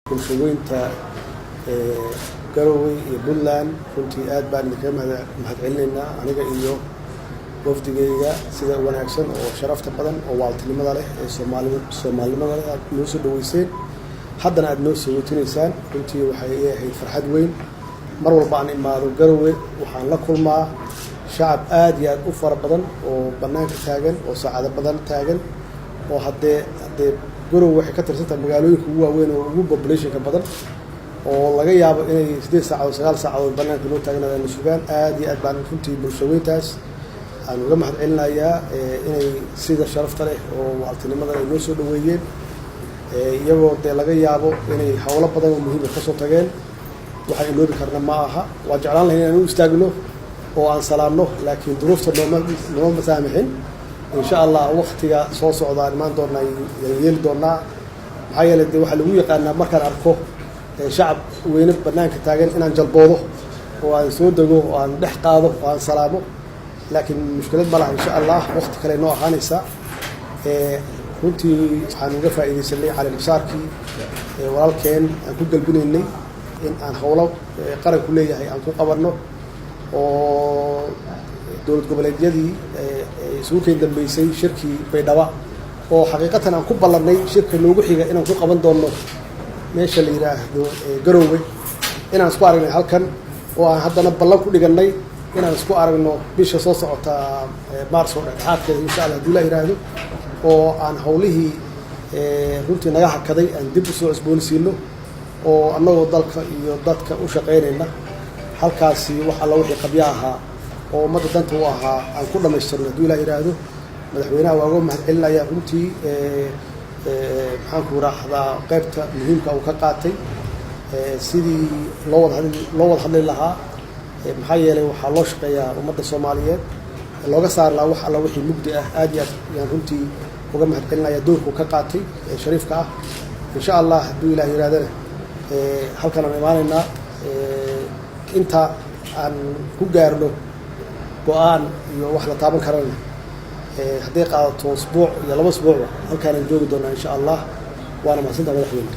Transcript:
Bulshaweynta Garowe iyo Puntland, runtii aad baan idinkaga mahadcelinaynaa, aniga iyo wafdigayga, sida wanaagsan oo sharafta badan oo waaltinimada leh ee Soomaali Soomaalinimada leh aad noo soo dhaweyseen, haddana aad noo soo weytinaysaan. Runtii waxay ii ahayd farxad weyn. Mar walba aan imaado Garowe, waxaan la kulmaa shacab aad iyo aad u fara badan oo bannaanka taagan oo saacado badan taagan, oo haddee Garowe waxay ka tirsan tahay magaalooyinka ugu waaweyn oo ugu populationka badan, oo laga yaabo inay 8 saacadood, 9 saacadood bannaanka noo taagnaadaan, sugaan. Aad iyo aad baan runtii bulshaweyntaas aan uga mahad celinayaa inay sida sharafta leh oo waaltinimada ay noo soo dhaweeyeen, iyagoo dee laga yaabo inay howlo badan oo muhiima kasoo tageen. Waxaan iloobi karna ma aha. Waa jeclaan lahayn inaan u istaagno oo aan salaamno, laakiin duruufta nooma masaamixin. Insha Allah, waktiga soo socdaan imaan doonaa, yaan yeeli doonaa. Maxaa yeeley, de waxaa lagu yaqaanaa markaan arko shacab weyne banaanka taagan inaan jalboodo oo aan soo dego oo aan dhex qaado oo aan salaamo, laakiin mushkilad ma laha. Insha Allah, wakti kale noo ahaanaysa. Runtii waxaan uga faa'iidaysanay caleemasaarkii walaalkeen aan ku galbinaynay in aan howlo qaranku leeyahay aan ku qabanno, oo dowlad goboleedyadii isugu keen dambeysay shirkii Baydhaba, oo xaqiiqatan aan ku ballannay shirka noogu xiga inaan ku qaban doonno meesha la yidhaahdo Garoowe, inaan isku aragnay halkan, oo aan haddana ballan ku dhigannay inaan isku aragno bisha soo socota, Maarso dhexdhexaadkeeda, insha Allah, haduu la yidhaahdo, oo aan howlihii runtii naga hakaday aan dib usoo cusboonisiino, oo annagoo dalka iyo dadka u shaqaynayna halkaasi wax alla wixii qabyo ahaa oo ummadda danta u ahaa aan ku dhamaystirno, hadduu Ilah yidhaahdo. Madaxweynaha waa uga mahad celinaya runtii, maxaanku raahdaa, qaybta muhiimka uu ka qaatay sidii loo wada hadli lahaa. Maxaa yeelay, waxaa loo shaqeeyaa ummadda Soomaaliyeed, looga saari lahaa wax alla wixii mugdi ah. Aad iyo aad yaan runtii uga mahad celinaya doorkuu ka qaatay ee shariifka ah. Insha Allah, hadduu Ilah yidhahdana, halkan aan imaanaynaa inta aan ku gaarno go-aan iyo wax la taaban karana. Hadday qaadato usbuuc iyo 2 usbuucba, halkaanaan joogi doonaa, insha Allah. Waana mahadsantaha, madaxweyne.